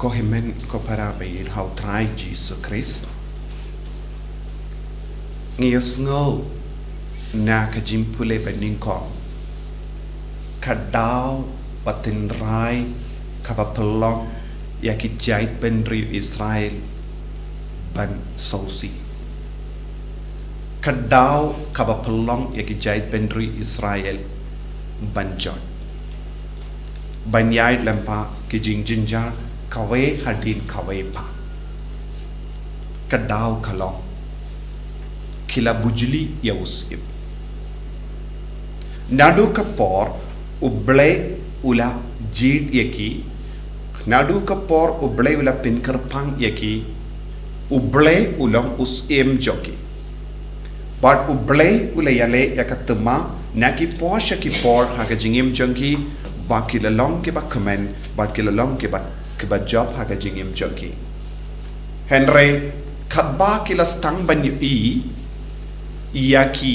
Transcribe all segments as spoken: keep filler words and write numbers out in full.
Ko hynmen ko para ba ïeit ha u Trai Jisu Khrist. Ngi ïohsngew na ka jingpule ba nyngkong ka daw ba tynrai kaba pynlong ïa ki jaitbynriew Israel ban sngewsih. Ka daw kaba pynlong ïa ki jaitbynriew Israel ban jot, ban ïaid lyngba ki jingjynjar kawei hadien kawei pat. Ka daw ka long ki la bujli ïa u syiem. Naduh ka por U Blei u la jied ïa ki, naduh ka por U Blei u la pynkyrpang ïa ki, U Blei u long u syiem jong ki. Bad U Blei u la ïaleh ïa ka thma na ki por sha ki por ha ka jingim jong ki, ba ki la long kiba kmen, bad ki la long kiba, kiba jop ha ka jingim jong ki. Hynrei katba ki la sdang ban ïohi ïa ki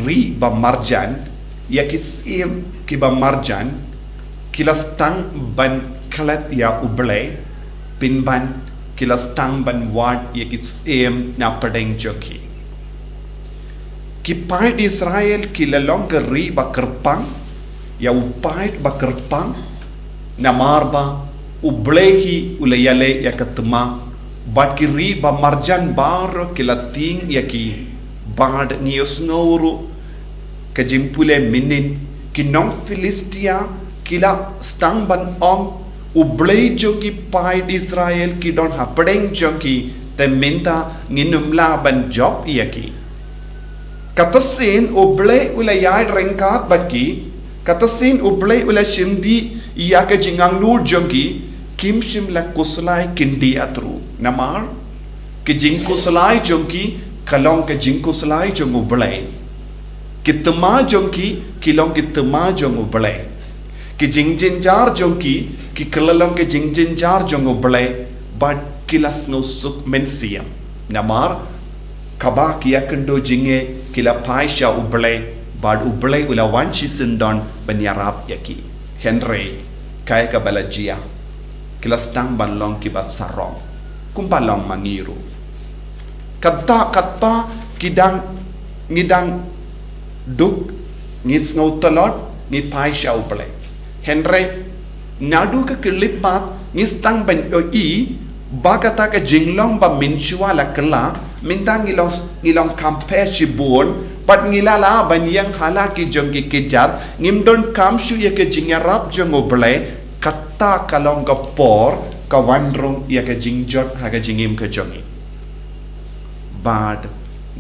ri ba marjan, ïa ki syiem kiba marjan, ki la sdang ban klet ïa U Blei, pynban ki la sdang ban wad ïa ki syiem na pdeng jong ki. Ki paid Israel ki la long ka ri ba kyrpang ïa u paid ba kyrpang, namar ba U Blei hi u la ïaleh ïa ka thma, bad ki ri ba marjan baroh ki la tieng ïa ki. Bad ngi ïohsngew ruh ka jingpule mynnin, ki nong Philistia ki la sdang ban ong, U Blei jong ki paid Israel ki don hapdeng jong ki, te mynta ngin ym lah ban jop ïa ki. Kata sien U Blei u la ïaid ryngkat bad ki, kata sien U Blei u la shim dih ïa ka jingangnud jong ki, kim shym la khuslai kyndit ruh. Namar ka jingkhuslai jong ki ka long ka jingkhuslai jong U Blei. Ki thma jong ki ki long ki thma jong U Blei. Ki jingjynjar jong ki ki kylla long ki jingjynjar jong U Blei, bad ki la sngewsuk mynsiem. Namar kaba ki ïakynduh jingeh ki la phai sha U Blei, bad U Blei u la wan shisyndon ban ïarap ïa ki. Hynrei kaei kaba la jia, ki la sdang ban long kiba sarong, kumba long ma ngi ruh. Kata katba ki dang, ngi dang duk, ngi sngew tlot, ngi phai sha U Blei. Hynrei naduh ka khyllipmat ngi sdang ban ïohi ba kata ka jinglong ba mynshuwa la kylla, mynta ngi long, ngi long kham pher shibun, bad ngi la lah ban ïeng ha la ki jong ki kjat, ngim donkam shuh ïa ka jingïarap jong U Blei. Kata ka long ka por ka wan rung ïa ka jingjot ha ka jingim ka jong ngi. Bad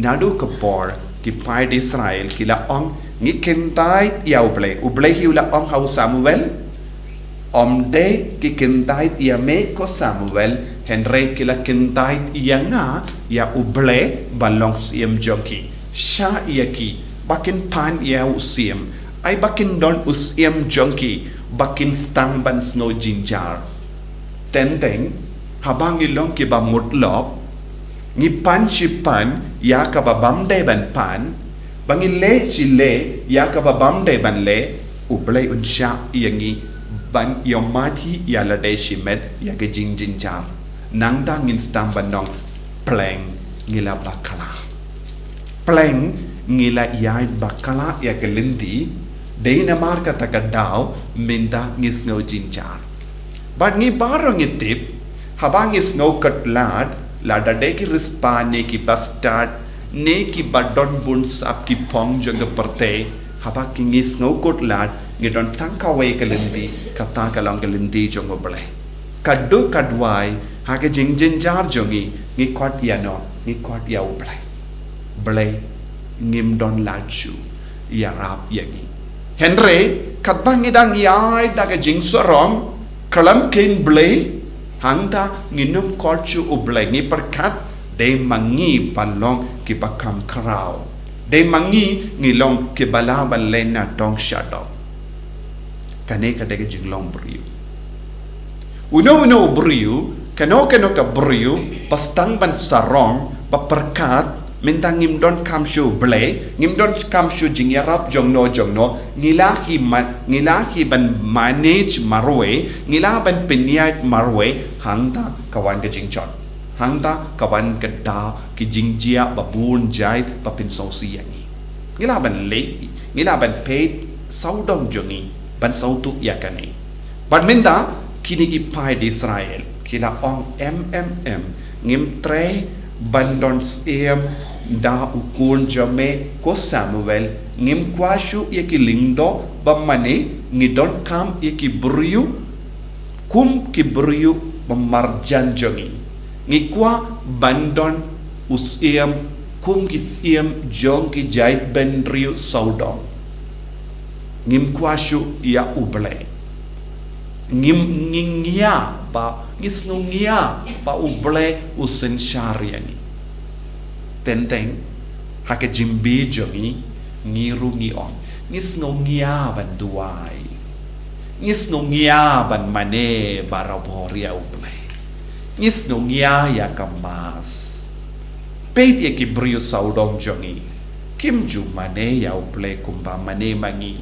naduh ka por ki paid Israel ki la ong, ngi kyntait ïa U Blei. U Blei hi u la ong ha u Samuel, ym dei ki kyntait ïa me ko Samuel, hynrei ki la kyntait ïa nga, ïa U Blei ba long syiem jong ki. Shah ïa ki ba kin pan ïa u syiem, ai ba kin don u syiem jong ki, ba kin sdang ban sngew jynjar. Teng teng, haba ngi long kiba mutlop, ngi pan shi pan ïa kaba bym dei ban pan, ba ngi leh shi leh ïa kaba bym dei ban leh, U Blei un shah ïa ngi ban ïohmad hi ïa lade shimet ïa ka jingjynjar. Nangta ngin sdang ban ong, pleng ngi la bakla. Pleng ngi la ïaid bakla ïa ka lynti, dei namar kata ka daw mynta ngi sngew jynjar. Bad ngi baroh ngi tip, haba ngi sngew kot lad, lada dei ki riewspah ne ki bastad ne kiba don bun sap ki phong jong ka pyrthei, haba ki ngi sngew kot lad, ngi don tang kawei ka lynti, kata ka long ka lynti jong U Blei. Ka duk ka duwai ha ka jingjynjar jong ngi, ngi khot ïano? Ngi khot ïa U Blei. Blei, ngim don lad shuh, ïarap ïa ngi. Hynrei katba ngi dang ïaid da ka jingsarong khlem kheiñ Blei, hangta ngin ym khot shuh U Blei, ngi pyrkhat dei ma ngi ba long kiba kham khraw, dei ma ngi ngi long kiba lah ban leh nadong shadong. Kane ka dei ka jinglong briew. Uno uno u briew, kano kano ka briew ba sdang ban sarong, ba pyrkhat Mynta ngim donkam shuh U Blei, ngim donkam shuh jingïarap jongno jongno, ngi lah hi man, ngi lah hi ban manage marwei, ngi lah ban pynïaid marwei, hangta ka wan ka jingjot. Hangta ka wan ka daw ki jingjia ba bun jait ba pynsngewsih ïa ngi. Ngi lah ban leh, ngi lah ban peit sawdong jong ngi ban sawtu ïa kane. Bad mynta kine ki paid Israel ki la ong, em em em, ngim treh ban don syiem da u khun jong me ko Samuel, ngim kwah shuh ïa ki lyngdoh ba mane ngi donkam ïa ki briew kum ki briew ba marjan jong ngi. Ngi kwah ban don u syiem kum ki syiem jong ki jaitbynriew sawdong. Ngim kwah shuh ïa U Blei. Ngim, ngi ngia ba, ngi sngew ngia ba U Blei u synshar ïa ngi. Teng teng ha ka jingbi jong ngi, ngi ruh ngi ong, ngi sngew ngia ban duwai. Ngi sngew ngia ban mane barabor ïa U Blei. Ngi sngew ngia ïa ka Mass. Peit ïa ki briew sawdong jong ngi, kim ju mane ïa U Blei kumba mane ma ngi.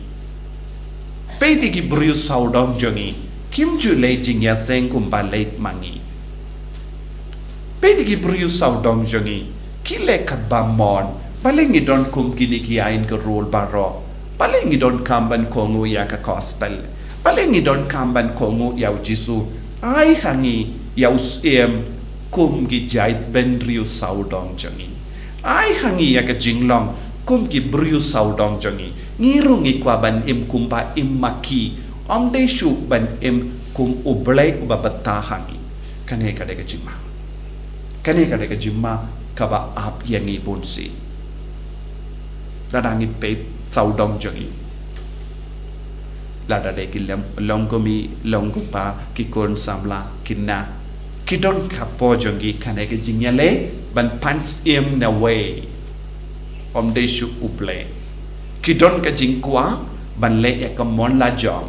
Peit ïa ki briew sawdong jong ngi, kim ju leh jingïaseng kumba leh ma ngi. Peit ïa ki briew sawdong jong ngi, ki leh katba mon. Balei ngi don kum kine ki aiñ ka rul baroh? Balei ngi donkam ban kohnguh ïa ka gospel? Balei ngi donkam ban kohnguh ïa U Jisu? Ai ha ngi ïa u syiem kum ki jaitbynriew sawdong jong ngi. Ai ha ngi ïa ka jinglong kum ki briew sawdong jong ngi. Ngi ruh ngi kwah ban im kumba im ma ki. Ym dei shuh ban im kum U Blei uba btah ha ngi. Kane ka dei ka jingma. Kane ka dei ka jingma kaba ap ïa ngi bunsien. Lada ngi peit sawdong jong ngi, lada dei ki lem, long kmie, long kpa, ki khun samla, ki khynnah, ki don ka por jong ki, kane ka jingïaleh ban pan syiem na wei. Ym dei shuh U Blei. Ki don ka jingkwah ban leh ïa ka mon la jong.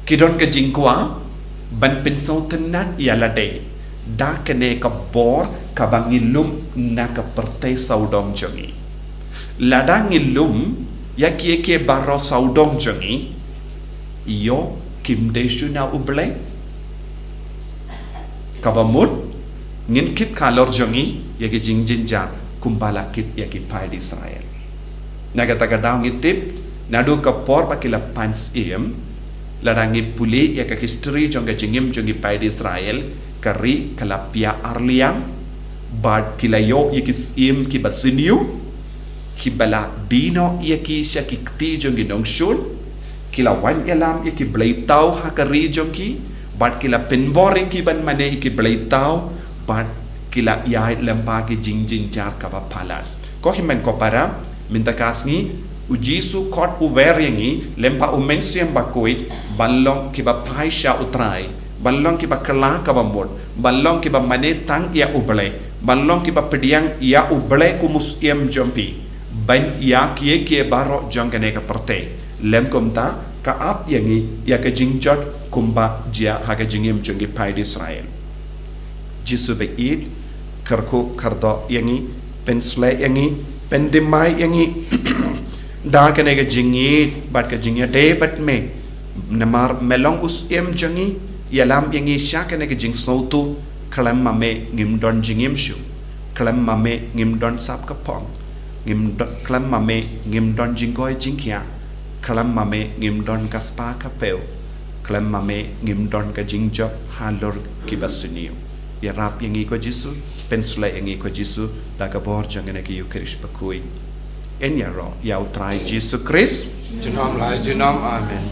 Ki don ka jingkwah ban pynsngewtynnat ïa lade da kane ka bor kaba ngi lum na ka pyrthei sawdong jong ngi. Lada ngi lum ïa kiei kiei baroh sawdong jong ngi, ïoh kim dei shuh na U Blei. Kaba mut, ngin kit halor jong ngi ïa ki jingjynjar kumba la kit ïa ki paid Israel. Na kata ka daw ngi tip, naduh ka por ba ki la pan syiem, lada ngi pule ïa ka history jong ka jingim jong ki paid Israel, ka ri ka la pia arliang, bad ki la ïoh ïa ki syiem kiba sniew, kiba la die noh ïa ki sha ki kti jong ki nongshun, ki la wan ïalam ïa ki bleitaw ha ka ri jong ki, bad ki la pynbor ïa ki ban mane ïa ki bleitaw, bad ki la ïaid lyngba ki jingjynjar kaba palat. Ko hynmen ko para, mynta ka sngi, U Jisu khot u wer ïa ngi, lyngba U Mynsiem Bakhuid, ban long kiba phai sha U Trai, ban long kiba kylla kaba mut, ban long kiba mane tang ïa U Blei, ban long kiba pdiang ïa U Blei kum u syiem jong phi, ban ïa kiei kiei baroh jong kane ka pyrthei. Lym kumta, ka ap ïa ngi ïa ka jingjot kumba jia ha ka jingim jong ki paid Israel. Jisu ba ïeit, kyrkhu kyrdoh ïa ngi, pynshlei ïa ngi, pynthymmai ïa ngi da kane ka jingïeit bad ka jingïadei bad me. Namar me long u syiem jong ngi, ïalam ïa ngi sha kane ka jingsngewthuh, khlem ma me ngim don jingim shuh, khlem ma me ngim don sap ka phong, ngim don, khlem ma me ngim don jingkoit jingkhiah, khlem ma me ngim don ka spah ka phew, khlem ma me ngim don ka jingjop halor kiba sniew. Ïarap ïa ngi ko Jisu, pynshlei ïa ngi ko Jisu, da ka bor jong kane ka Eukharist bakhuid. Yn ïaroh ïa U Trai Jisu Khrist. Junom la junom, amen.